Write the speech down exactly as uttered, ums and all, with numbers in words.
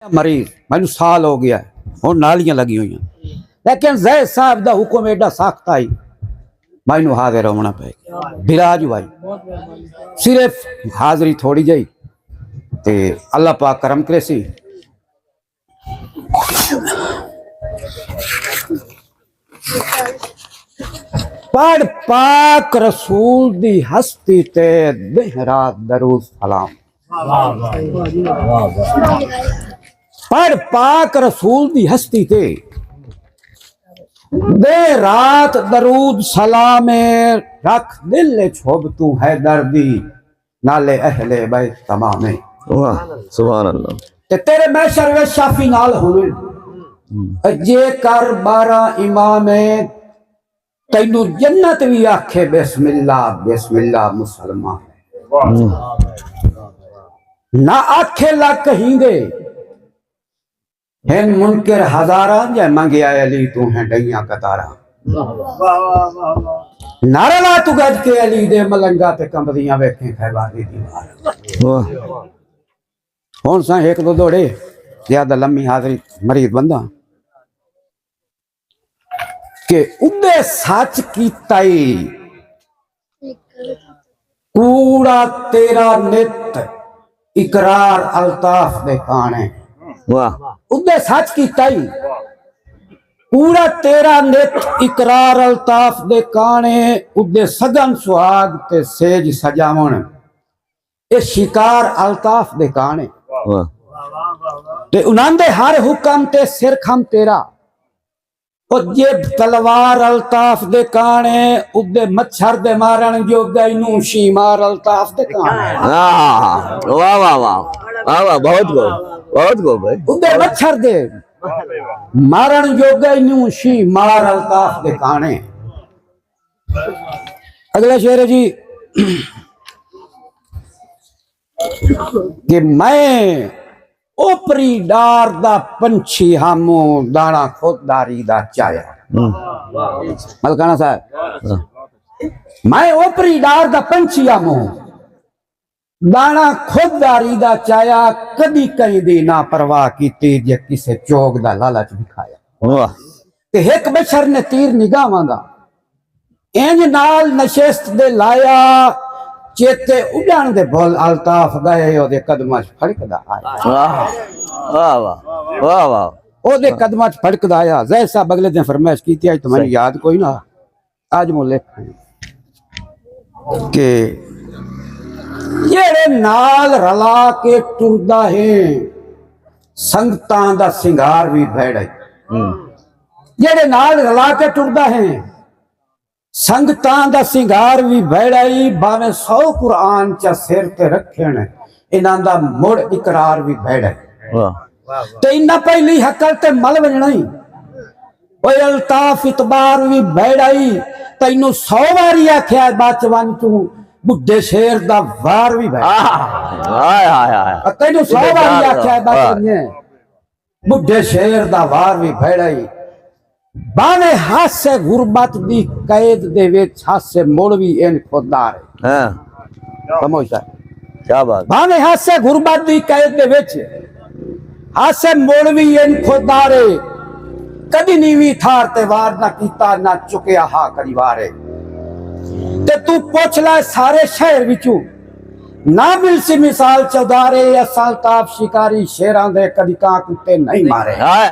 مریض، مینوں سال ہو گیا ہے، ہن نالیاں لگی ہوئی ہیں، لیکن زید صاحب دا حکم ایڈا سخت آئی، مینوں حاضر ہونا پے گیا۔ بھرا جو بھائی، صرف حاضری تھوڑی جائی، تے اللہ پاک کرم کرے سی۔ پڑھ پاک رسول دی ہستی تے، دن رات درود سلام۔ پڑھ پاک رسول دی ہستی تے، دن رات درود سلام۔ رکھ دل اچ حب توں حیدر دی، نالے اہل بیت تمام۔ واہ، سبحان اللہ۔ تے تیرے محشر وچ شافی نال ہوون۔ جے کر بارہ امام، تینوں جنت وی آکھے بسم اللہ، بسم اللہ مسلمان۔ نہ آکھے لگ کہیں دے، ہن منکر ہزاراں، جے منگیا علی توں ہیں ڈئیاں قطاراں۔ نعرہ لا توں گج کے علی دے، ملنگا تے کمبدیاں ویکھیں خیبر دی دیوار۔ واہ۔ ہن سائیں ہک دو دوڑے، زیادہ لمبی حاضری، مریض بندہ، کہ ادے سچ کیتا ای، کوڑا تیرا نت اقرار الطاف دے کانے۔ واہ۔ ادے سچ کیتا ای، کوڑا تیرا نت اقرار الطاف دے کانے، ادے سگن سہاگ تے سیج سجاون، اے شکار الطاف دے کانے۔ واہ۔ تے انہاں دے ہر حکم تے سر کھم تیرا، او جیب تلوار الطاف دے کانے، ادے مچھر دے مارن جو گئی نوں شیمار الطاف دے کانے۔ واہ، واہ، واہ، واہ، واہ، بہت گو، بہت گو بھائی۔ ادے مچھر دے مارن جو گئی نوں شیمار الطاف دے کانے۔ اگلا شعر ہے جی، کہ میں اوپری ڈار دا پنچھی ہاموں، دانا خود داری دا چایا۔ ہوں۔ ملکانہ صاحب، ہاں۔ میں اوپری ڈار دا پنچھی ہاموں، دانا خود داری دا چایا، کدی کہیں دی نہ پرواہ کیتی، جے کسے چوگ دا لالچ دکھایا۔ واہ۔ تے ہک بشر نے تیر نگاہواں دا انج نال نشست دے لایا، چیتے اڈݨ دے بھل الطاف ڳئے، او دے قدماں اچ پھڑکدا آیا۔ واہ، واہ، واہ، واہ، واہ۔ او دے قدماں اچ پھڑکدا آیا۔ زید صاحب اگلے دن فرمائش کیتی، اڄ تو مینوں صحیح۔ یاد کوئی نہ، اڄ موں لکھ کہ جیڑھے نال رلا کے ٹردا ہے، سنگتاں دا سنگار وی بھیڑا ہے۔ ہوں۔ جیڑھے نال رلا کے ٹردا ہے، سنگتاں دا سنگار وی بھیڑا ای، بھاویں سو قرآن چا سر تے رکھن، انہاں دا مڑ اقرار وی بھیڑا ای۔ واہ۔ تے انہاں پہلی ہکل تے مل ونڄݨا ای۔ اوئے الطاف اعتبار وی بھیڑا ای، تینوں سو واری آکھیا ہے بچ ونڄ توں، ٻڈھے شیر دا وار وی بھیڑا ای۔ آہ، ہائے، ہائے، ہائے۔ تینوں سو واری آکھیا ہے بچ واہ۔ ونڄے۔ ٻڈھے شیر دا وار وی بھیڑا ای۔ بھاویں ہاسے غربت دی قید دے وچ، ہاسے مڑ وی انج خوددار ہے۔ ہاں۔ خاموش ہے۔ کیا بات۔ بھاویں ہاسے غربت دی قید دے وچ، ہاسے مڑ وی انج خوددار ہے۔ کدی نیویں تھار تے وار نہ کیتا، نہ چکیا ہا کدی وار ہے۔ تے توں پچھ لے سارے شہر وچوں، نہ ملسی مثال چودھارے، اساں الطاف شکاری شیراں دے، کدی کاں کتے نہیں مارے۔ ہائے،